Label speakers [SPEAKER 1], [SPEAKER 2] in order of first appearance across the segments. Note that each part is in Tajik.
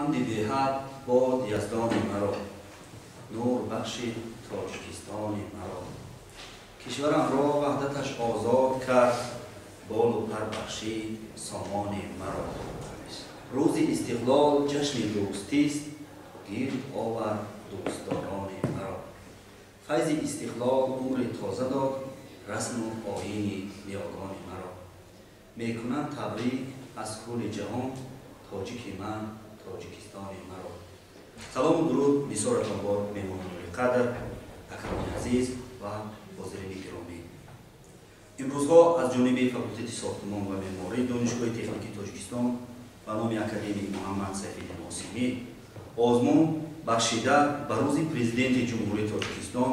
[SPEAKER 1] Ҳамди беҳад бод Яздони маро, нур бахши Тоҷикистони маро. Кишварамро ваҳдаташ озод кард, болу пар бахшид сомони маро. Рӯзи истиқлол ҷашни дӯстист, гирд овард дӯстдорони маро. Файзи истиқлол умри тоза дод, расму оини ниёгони маро. Мекунанд табрик аз кулли ҷаҳон, тоҷики ман, Тоҷикистони маро. Салому дуруд нисоратон бор меҳмонони қадр, акрамони азиз ва ҳозирини гиромӣ. Имрӯзҳо аз ҷониби факултети сохтмон ва меъмории Донишгоҳи техникии Тоҷикистон ба номи академик Муҳаммад Сайфиддин Осимӣ озмун бахшида ба рӯзи президенти Ҷумҳурии Тоҷикистон,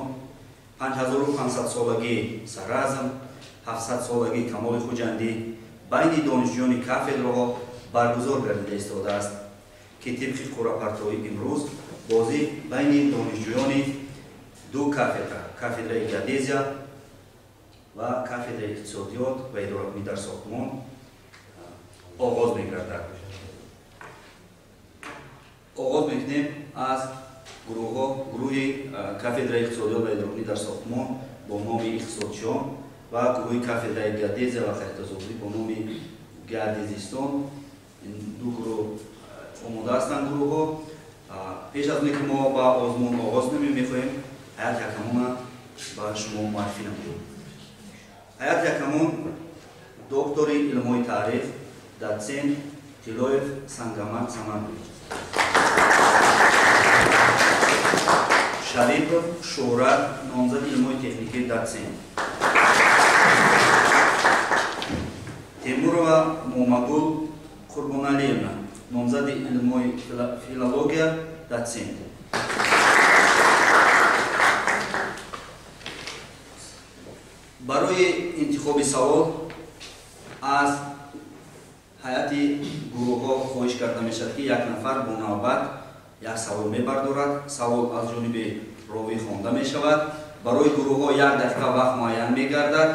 [SPEAKER 1] 5500-солагии Саразм, 700-солагии Камоли Хуҷандӣ байни донишҷӯёни кафедраҳо баргузор гардида истодааст, ки тибқи қуръапартоӣ имрӯз бозӣ байни донишҷӯёни ду кафедра, кафедраи геодезия ва кафедраи иқтисодиёт ва идоракунӣ дар сохтмон оғоз мегардад. Оғоз мекунем аз гурӯҳҳо, гурӯҳи кафедраи иқтисодиёт ва идоракунӣ дар сохтмон бо номи иқтисодчиён ва гурӯҳи кафедраи геодезия ва харитасозӣ бо номи геодезистон. Ин ду гурӯҳ омода ҳастанд гурӯҳҳо. Пеш аз оне ки мо ба озмун оғоз кунем, мехоҳем ҳайати ҳакамона ба шумо муаррифӣ намоем. Ҳайати ҳакамон доктори илмҳои таърих, дотсент Тилоев Сангамат Самадович, Шарипов Шӯҳрат, номзади илмҳои техникӣ, дотсент, Темурова Момагул Қурбоналиевна, номзади илмҳои филология, дотсент. Барои интихоби савол аз ҳайати гурӯҳҳо хоҳиш карда мешавад, ки як нафар бо навбат як савол мебардорад. Савол аз ҷониби ровӣ хонда мешавад. Барои гурӯҳҳо як дақиқа вақт муайян мегардад.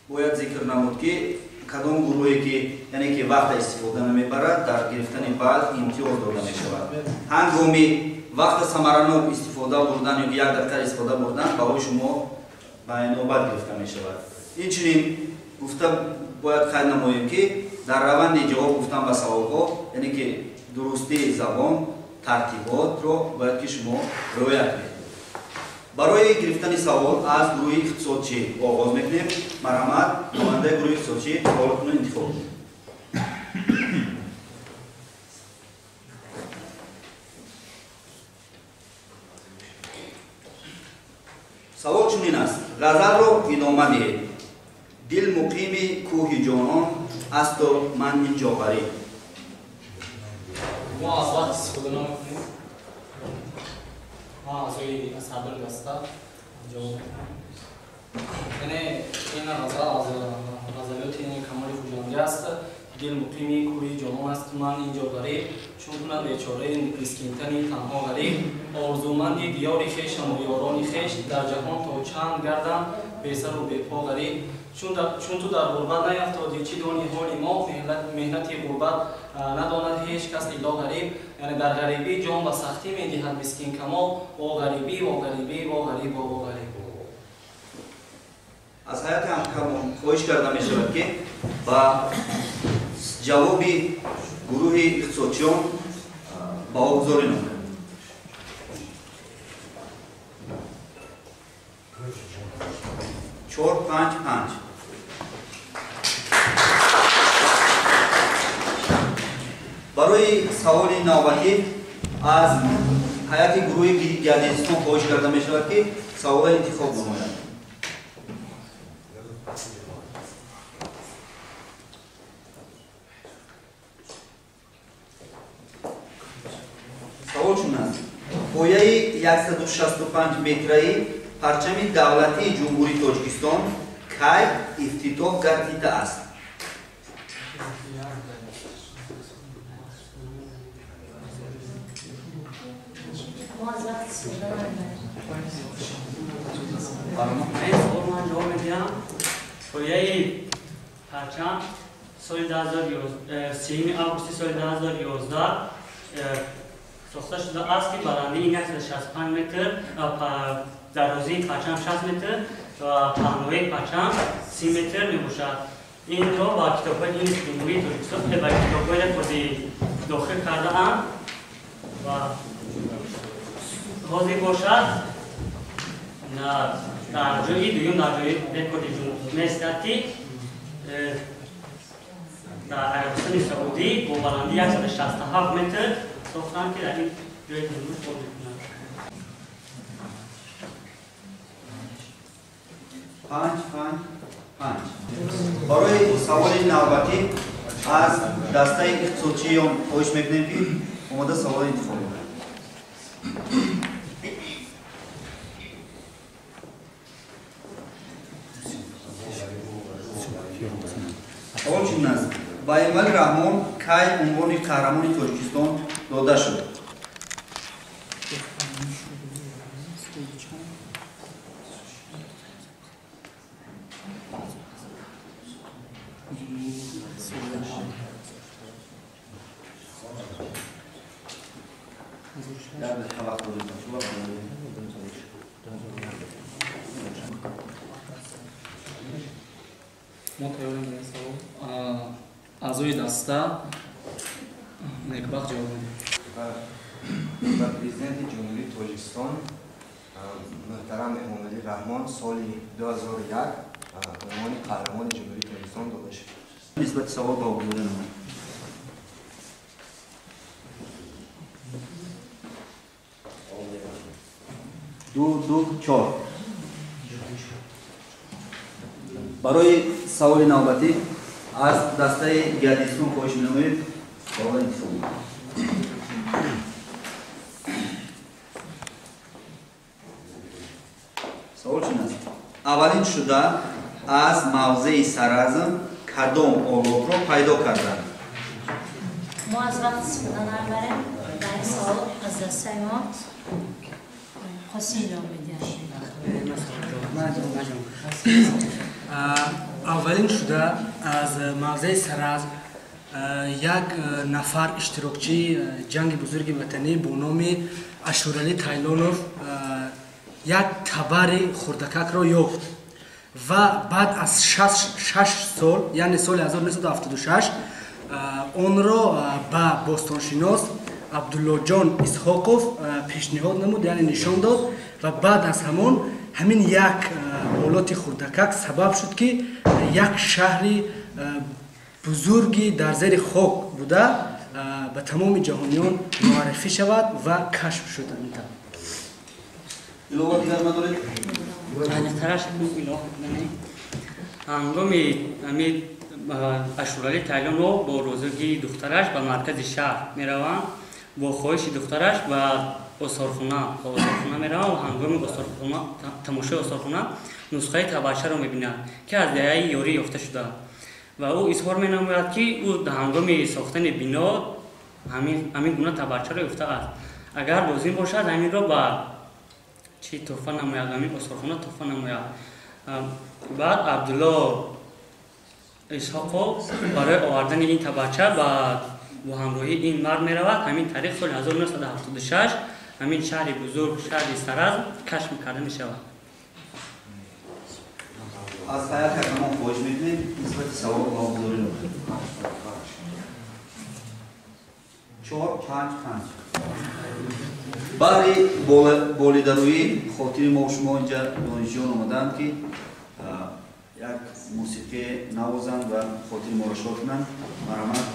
[SPEAKER 1] Бояд зикр намуд, ки кадом гурӯҳе ки яъне ки вақта истифода намебарад, дар гирифтани баъд имтиёз дода мешавад. Ҳангоми вақта самаранок истифода бурдан ё як дақиқа истифода бурдан, баҳои шумо ба навбат гирифта мешавад. Инчунин гуфта бояд қайд намоем, ки дар раванди ҷавоб гуфтан ба саволҳо, яъне ки дурустии забон, тартиботро бояд ки шумо риоя кунед. Барои гирифтани савол аз гурӯҳи иқтисодчӣ оғоз мекунем. Марҳамат, намояндаи гурӯҳи иқтисодчӣ саволатонро интихоб кунед. Савол чунин аст: ғазалро идома диҳед. Дил муқими кӯҳи ҷонон асту ман инҷо ғариб.
[SPEAKER 2] Мо аз вақт истифода намекунем. Ман аъзои сардори даста ҷавоб мекунам. Яъне ин ғазал аз ғазалиёти Камоли Хуҷандӣ аст. Дил муқими кӯҳи ҷонон аст, ман инҷо ғариб, чун кунад бечораи мискинтани танҳо ғариб. Орзуманди диёри хешам ва ёрони хеш, дар ҷаҳон то чанд гардам бесару бепо ғариб. Чун ту дар ғурбат наяфтодӣ, чӣ дони ҳоли мо, меҳнати ғурбат надонад ҳеҷ кас илло ғариб. Яъне дар ғарибӣ ҷон ба сахтӣ медиҳад мискин Камол, во ғарибӣ, во ғарибӣ, во ғариб, во ғариб.
[SPEAKER 1] Аз ҳайати ҳамкамон хоҳиш карда мешавад, ки ба ҷавоби гурӯҳи иқтисодчиён баҳогузорӣ намояд. 4, 5, 5. Барои саволи навбатӣ аз ҳайати гурӯҳи геодезистон хоҳиш карда мешавад, ки саволро интихоб намояд. Савол чун аст: пояи 165 метраи парчами давлатии Ҷумҳурии Тоҷикистон кай ифтитоҳ гардидааст?
[SPEAKER 3] Мо аз вақт истифода намебарем.
[SPEAKER 4] Ин савол ман ҷавоб медиҳам. Пояи парчам Соли 3 августи соли 2011 сохта шудааст, ки баландии 165 метр, дарозии парчам 60 метр ва паҳноии парчам 30 метр мебошад. Инро ба китобҳои Гиннес Ҷумҳурии Тоҷикистон ба китобҳои рекордӣ дохил кардаанд ва ҳозир бошад дар ҷои дуюм дар ҷои рекорди меистад, ки дар Арабистони Саудӣ бо баландии 167 метр сохтанд, ки дар ин ҷои дуюм кор мекунанд.
[SPEAKER 1] 5 5 5. Барои саволи навбатӣ аз дастаи иқтисодчиён хоҳиш мекунем, ки омода савол интихоб кунанд. Савол чунин аст: ба Эмомалӣ Раҳмон кай унвони қаҳрамони Тоҷикистон дода шуд?
[SPEAKER 2] Мо тайёрем ба ин савол. Аъзои даста Некбахт ҷавоб медиҳад.
[SPEAKER 5] Ба Президенти Ҷумҳурии Тоҷикистон муҳтарам Эмомалӣ Раҳмон соли 2001 унвони қаҳрамони Ҷумҳурии Тоҷикистон дода шуд.
[SPEAKER 1] Нисбати савол ба гузорӣ намоед. 2 2 4. Барои саволи навбатӣ аз дастаи гардистон хоҳиш менамоем савол интихоб кунед. Савол чунин аст: аввалин шуда аз мавзеи Саразм кадом олотро пайдо карданд?
[SPEAKER 3] Мо аз вақт истифода намебарем. Дар ин савол аз дастаи мо Қосим ҷавоб медиҳад.
[SPEAKER 6] Аввалин шуда аз мавзеи Саразм як нафар иштирокчии ҷанги бузурги ватанӣ бо номи Ашуралӣ Тайлонов як табари хурдакакро ёфт ва баъд аз 6 сол, яъне соли 1976, онро ба бостоншинос Абдуллоҷон Исҳоқов пешниҳод намуд, яъне нишон дод ва баъд аз ҳамон ҳамин як олоти хурдакак сабаб шуд, ки як шаҳри бузурги дар зери хок буда ба тамоми ҷаҳониён муаррифӣ шавад ва кашф шуд. Ҳамин тавр.
[SPEAKER 1] Илова дигар надоред?
[SPEAKER 4] Аниқтараш илова кардани ҳангоми ҳамин Ашуралӣ Тайлонов бо розигии духтараш ба маркази шаҳр мераванд, бо хоҳиши духтараш ба осорхона мераванд ва ҳангоми тамошои осорхона нусхаи табарчаро мебинад, ки аз деҳаи Ёрӣ ёфта шуда ва ӯ изҳор менамояд, ки ӯ ҳангоми сохтани бино ҳамин гуна табарчаро ёфтааст. Агар лозим бошад, ҳаминро ба чӣ туҳфа намояд, ҳамин осорхона туҳфа намояд. Баъд Абдулло Исҳоқов барои овардани ин табарча бо ҳамроҳии ин мард меравад. Ҳамин тариқ соли 1976 ҳамин шаҳри бузург, шаҳри Саразм кашф карда мешавад.
[SPEAKER 1] Аз ҳайат ҳакамон хоҳиш мекунем нисбати савол баҳогузорӣ намоед. 4 5 5. Баъди болидарӯӣ хотири мо шумо инҷа донишҷӯён омадаанд, ки як мусиқӣ навозанд ва хотири моро шод кунанд. Марҳамат.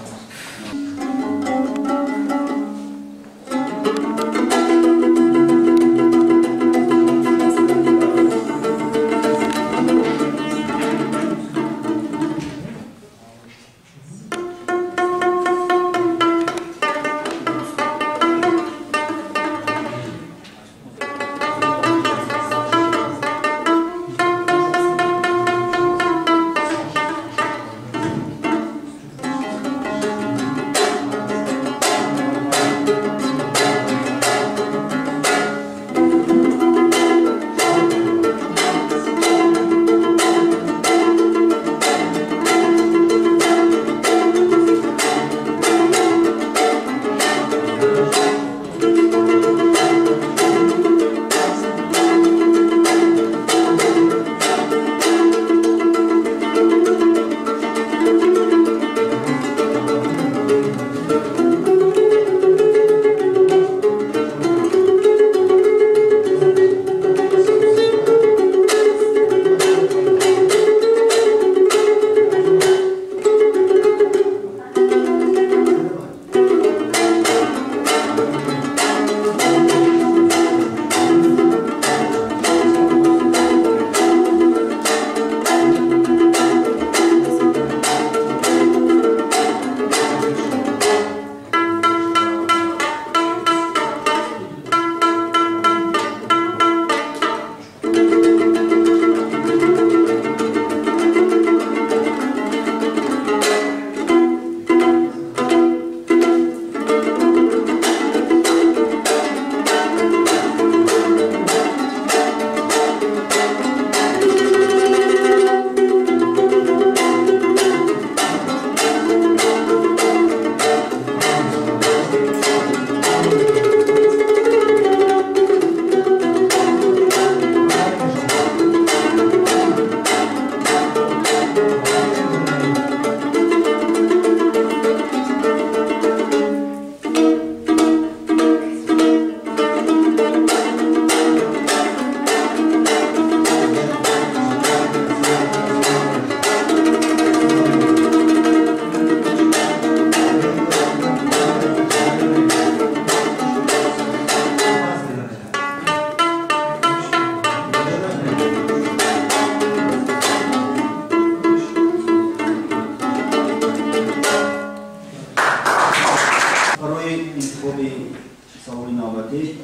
[SPEAKER 1] Навбатӣ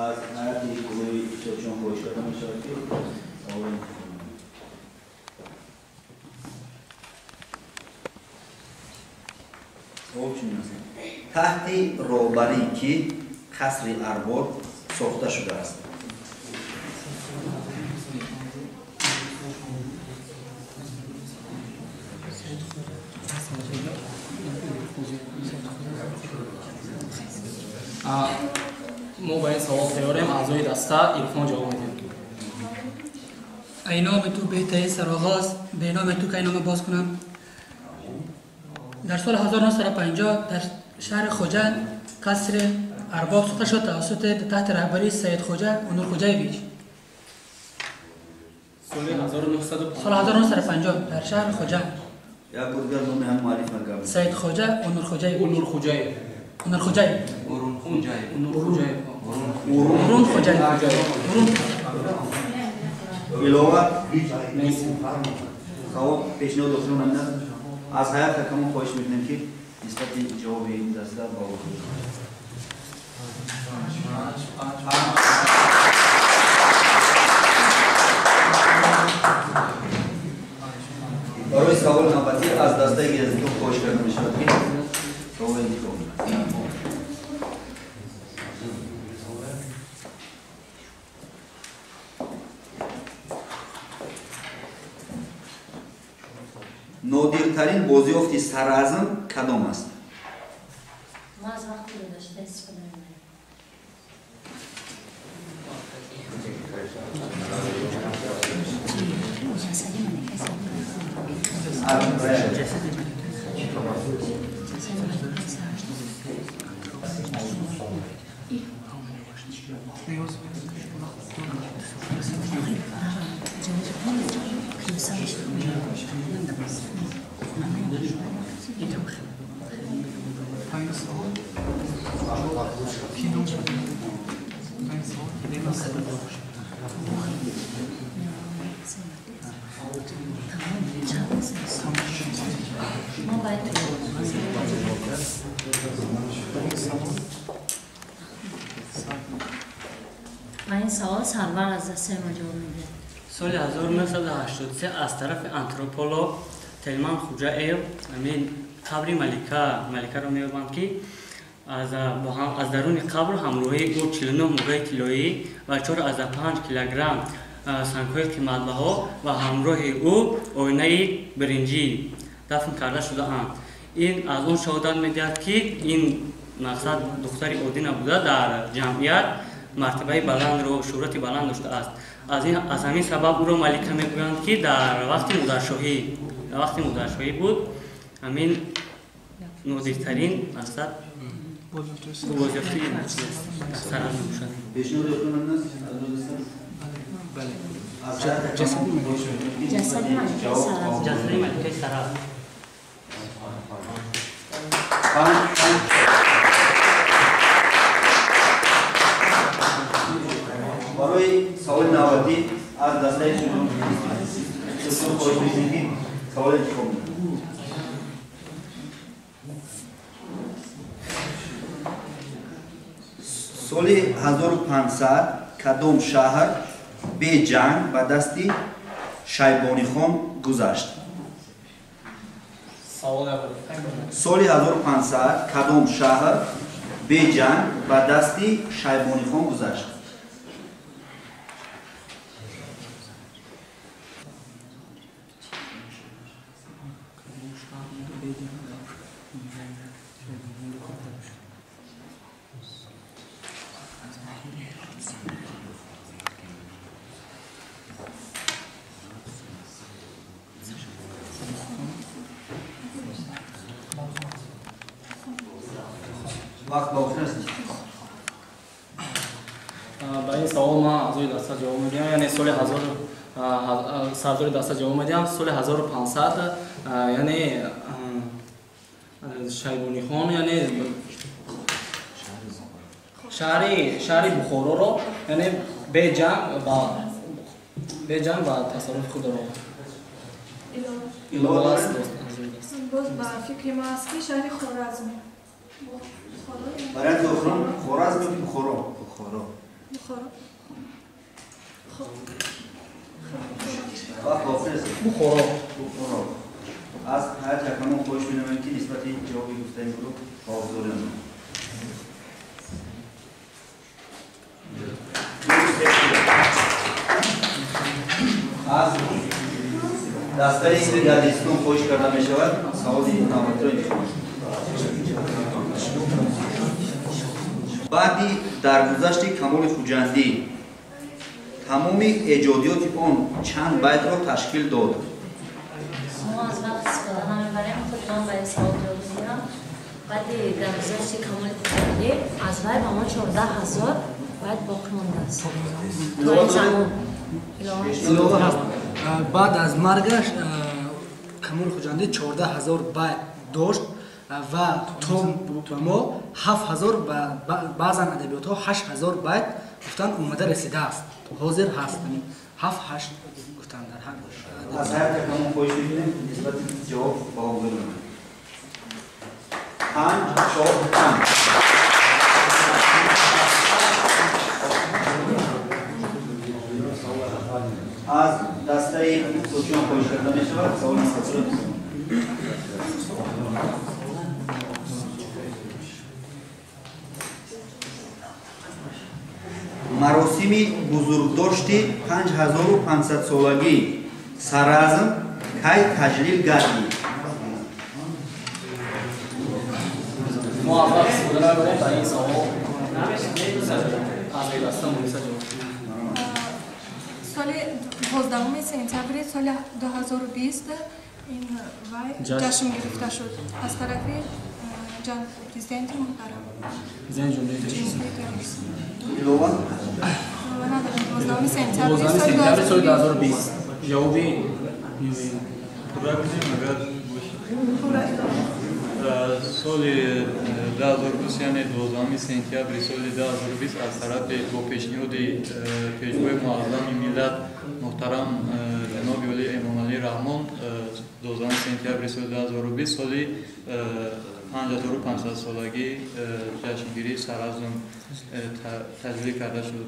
[SPEAKER 1] аз ҳайати гурӯҳи иштирокчиён хоҳиш карда мешавад, ки саволро интихоб намоянд. Савол чунин аст: таҳти роҳбарии кӣ қасри Арбоб сохта шудааст?
[SPEAKER 2] Мо ба ин савол тайёрем. Аъзои даста Ирфон ҷавоб медиҳад.
[SPEAKER 7] Ай номи ту беҳтарин сароғоз, бе номи ту кай нома боз кунам. Дар соли 1950 дар шаҳри Хуҷанд қасри Арбоб сохта шуд тавассути таҳти раҳбарии Саид Хоҷа Онурхоҷаевич.
[SPEAKER 2] Соли 1950.
[SPEAKER 7] Соли 1950 дар шаҳри Хуҷанд.
[SPEAKER 1] Як бор дигар номи ҳам муаллиф гап.
[SPEAKER 7] Саид Хоҷа Онурхоҷаевич.
[SPEAKER 2] Онурхоҷаев.
[SPEAKER 7] Онурхоҷаев.
[SPEAKER 5] Урунхоҷаев.
[SPEAKER 2] Онурхоҷаев.
[SPEAKER 7] Урунхоҷаев. Урун.
[SPEAKER 1] Илова савол пешниҳод дохил намуданд. Аз ҳайат ҳакамон хоҳиш мекунем, ки нисбати ҷавоби ин даста ба барои саволи навбатӣ аз дастаи Гезитов хоҳиш карда мешавад, ки савол интихоб кунад. Нодиртарин бозёфти саразм кадом аст?
[SPEAKER 3] Мо аз вақти додашуда истифода мебарем. Ба ин савол Сарвар аз дастаи мо ҷавоб медиҳад.
[SPEAKER 4] Соли 1983 аз тарафи антрополог Телман Хуҷаев ҳамин қабри маликаро меёбанд, ки аз даруни қабр ҳамроҳии ӯ 49 муғраи тиллоӣ ва 4,5 килограмм сангҳои қиматбаҳо ва ҳамроҳи ӯ оинаи биринҷӣ дафн карда шудаанд. Ин аз он шаҳодат медиҳад, ки ин мақсад духтари оддӣ набуда, дар ҷамъият мартабаи баландро, шӯҳрати баланд доштааст. Аз ҳамин сабаб ӯро малика мегӯянд, ки дар вақти модаршоҳӣ буд. Ҳамин нодиртарин мақсад бозёфти сараз мебошад.
[SPEAKER 1] Пешниҳод дохил аст аз даста?
[SPEAKER 6] Бале.
[SPEAKER 3] Ҷасади маликаи Саразм.
[SPEAKER 4] Ҷасади маликаи Саразм.
[SPEAKER 1] Барои саволи навбатӣ аз дастаи шумо хоҳиш мекунем, ки савол интихоб кунад. Соли 1500 кадом шаҳр беҷанг ба дасти Шайбонихон гузашт? Соли 1500 кадом шаҳр беҷанг ба дасти Шайбонихон гузашт? Вақт ба охир расид.
[SPEAKER 2] Ба ин савол ман аъзои даста ҷавоб медиҳам. Яъне соли сардори даста ҷавоб медиҳам. Соли 1500, яъне Шайбонихон, яъне шаҳри Бухороро, яъне беҷанг ба тасарруфи худ даровард. Илова аст.
[SPEAKER 8] Боз ба фикри ма аст, ки шаҳри Хоразм.
[SPEAKER 1] Варианти охирон Хоразм ё Бухоро?
[SPEAKER 5] Бухоро.
[SPEAKER 8] Бухоро.
[SPEAKER 1] Вақт охир аст.
[SPEAKER 2] Бухоро.
[SPEAKER 1] Бухоро. Аз ҳайати ҳакамон хоҳиш менамоем, ки нисбати ҷавоби гуфтаи гурӯҳ баҳогузорӣ намоянд. Аз дастаи Гадистон хоҳиш карда мешавад саволи навбатиро интихоб кунад. Баъди даргузашти Камоли Хуҷандӣ тамоми эҷодиёти он чанд байтро ташкил дод?
[SPEAKER 3] Мо аз вақт истифода намебарем, худман ба ин савол ҷавоб медиҳам. Баъди даргузашти Камоли Хуҷандӣ аз вай ба мо 14 000 байт боқӣ мондааст.
[SPEAKER 6] Илова ҳаст. Баъд аз маргаш Камоли Хуҷандӣ 14 000 байт дошт ва то ба мо 7000, баъзан адабиётҳо 8000 байт гуфтан, омада расидааст. Ҳозир ҳаст ҳафт ҳашт гуфтан дар ҳар.
[SPEAKER 1] Аз ҳайати ҳакамон хоҳиш мекунем нисбати ҷавоб баҳогузорӣ намоянд. 5, 4, 5. Аз дастаи сочиён хоҳиш карда мешавад саволи навбатиро интихоб. Маросими бузургдошти 5500-солагии Саразм кай таҷлил гардид?
[SPEAKER 2] Мо аз вақт истифода намебарем, ба ин савол аз даста Муниса ҷавоб.
[SPEAKER 8] Соли 12 сентябри соли 2020 ин вай ҷашн гирифта шуд аз тарафи президенти муҳтарам.
[SPEAKER 2] Президенти Ҷумҳурии Тоҷикистон.
[SPEAKER 1] Илова?
[SPEAKER 8] Надорам. 12 сентябри
[SPEAKER 2] 12 сентябри соли 2020. Ҷавоби ниҳоӣ.
[SPEAKER 9] Пурра кунем, агар бошад. Соли 2020, яъне 12 сентябри соли 2020 аз тарафи бо пешниҳоди Пешвои муаззами миллат муҳтарам ҷаноби олӣ Эмомалӣ Раҳмон 12 сентябри соли 2020 соли 5500-солагии ҷашнгирии Саразм таҷлил карда шуд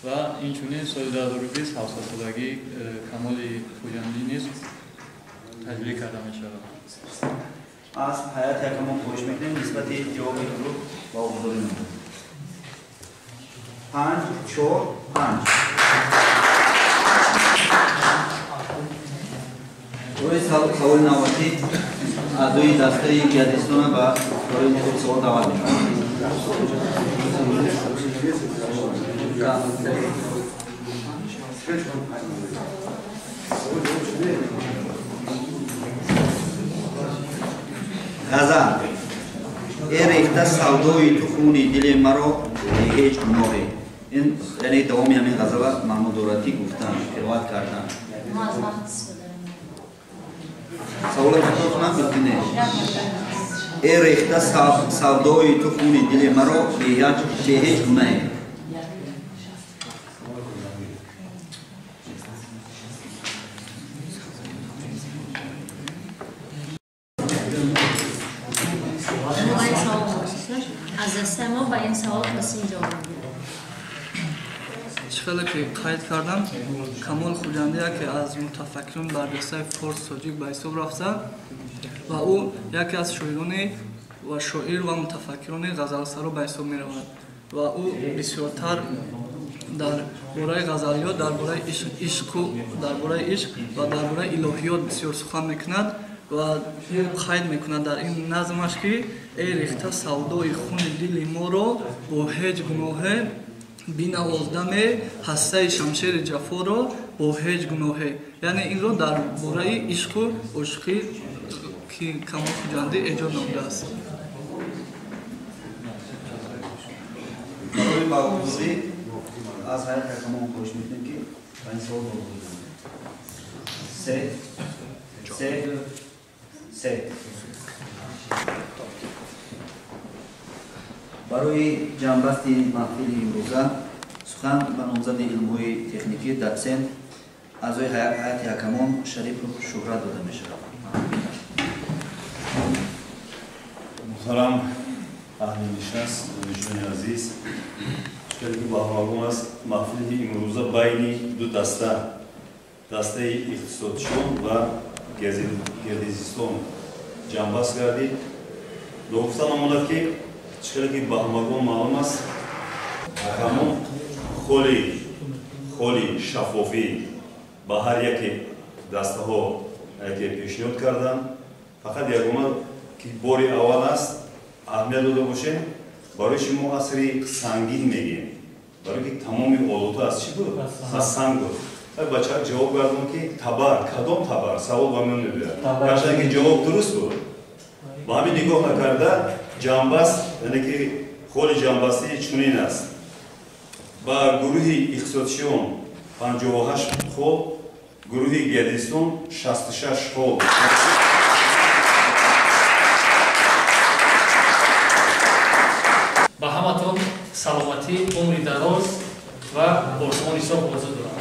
[SPEAKER 9] ва инчунин соли 2020 700-солагии Камоли Хуҷандӣ низ таҷлил карда мешавад.
[SPEAKER 1] Аз ҳайати ҳакамон хоҳиш мекунем нисбати ҷавоби гурӯҳ баҳогузорӣ намоянд. 5, 4, 5. Рӯи саволи навбатӣ аъзои дастаи Гадистона ба барои интихоби савол даъват мешаванд. Ғазал. Э рехта савдои ту хуни дили маро бе ҳеҷ гуноҳе. Ин яъне давоми ҳамин ғазала маъно дорад, ки гуфтан, қироат кардан.
[SPEAKER 3] Мо аз вақт истифода
[SPEAKER 1] Савола такрор кунам ё ки не? Э рехта савдои ту хуни дили маро бе ҳеҷ гунаҳе.
[SPEAKER 3] Аз дастаи мо ба ин савол Қосим ҷавоб медиҳад.
[SPEAKER 10] Чӣ хеле ки қайд кардам, Камол Хуҷандӣ яке аз мутафаккирон барҷастаи форс тоҷик ба ҳисоб рафта ва ӯ яке аз шоирони ва шоир ва мутафаккирони ғазалсаро ба ҳисоб меравад ва ӯ бисёртар дар бораи ғазалиёт, дар бораи ишқу дар бораи ишқ ва дар бораи илоҳиёт бисёр сухан мекунад ва ӯ қайд мекунад дар ин назмаш, ки эй рехта савдои хуни дили моро бо ҳеҷ гуноҳе, бинавоздаме ҳастаи шамшери ҷафоро бо ҳеҷ гуноҳе. Яъне инро дар бораи ишқу ошиқӣ, ки Камол Хуҷандӣ эҷод намудааст.
[SPEAKER 1] Барои баҳогузорӣ аз ҳайати ҳакамон хоҳиш мекунем, ки ба ин савол баҳогузорӣ намоянд. 3, 3, 3. Барои ҷамъбасти маҳфили имрӯза сухан ба номзади илмҳои техникӣ, дотсент, аъзои ҳайати ҳакамон Шарипов Шӯҳрат дода мешавад.
[SPEAKER 9] Муҳтарам
[SPEAKER 11] Аҳли нишаст, донишҷӯёни азиз, чиқаде ки ба ҳамагон аст, маҳфили имрӯза байни ду даста, дастаи иқтисодчиён ва геодезистон ҷамъбаст гардид. Ногуфта намонад, ки чиқаде ки ба ҳамагон маълум аст, ҳамон холи шаффофӣ ба ҳар яке дастаҳо яке пешниҳод карданд. Фақат ягона ки бори аввал аст, аҳамият дода бошем, барои шумо асри сангин мегӯем, барои ки тамоми олотҳо аз чӣ буд? Аз санг буд. Бача ҷавоб гардон, ки табар, кадом табар? Савол ба миён мебиёяд. Гарчанде ки ҷавоб дуруст буд, ба ҳамин нигоҳ накарда ҷамъбаст, яъне ки холи ҷамъбастӣ чунин аст: ба гурӯҳи иқтисодчиён 58 хол, гурӯҳи геодезистон 66 хол.
[SPEAKER 12] Ба ҳаматон саломатӣ, умри дароз ва орзуҳои соф орзу дорам.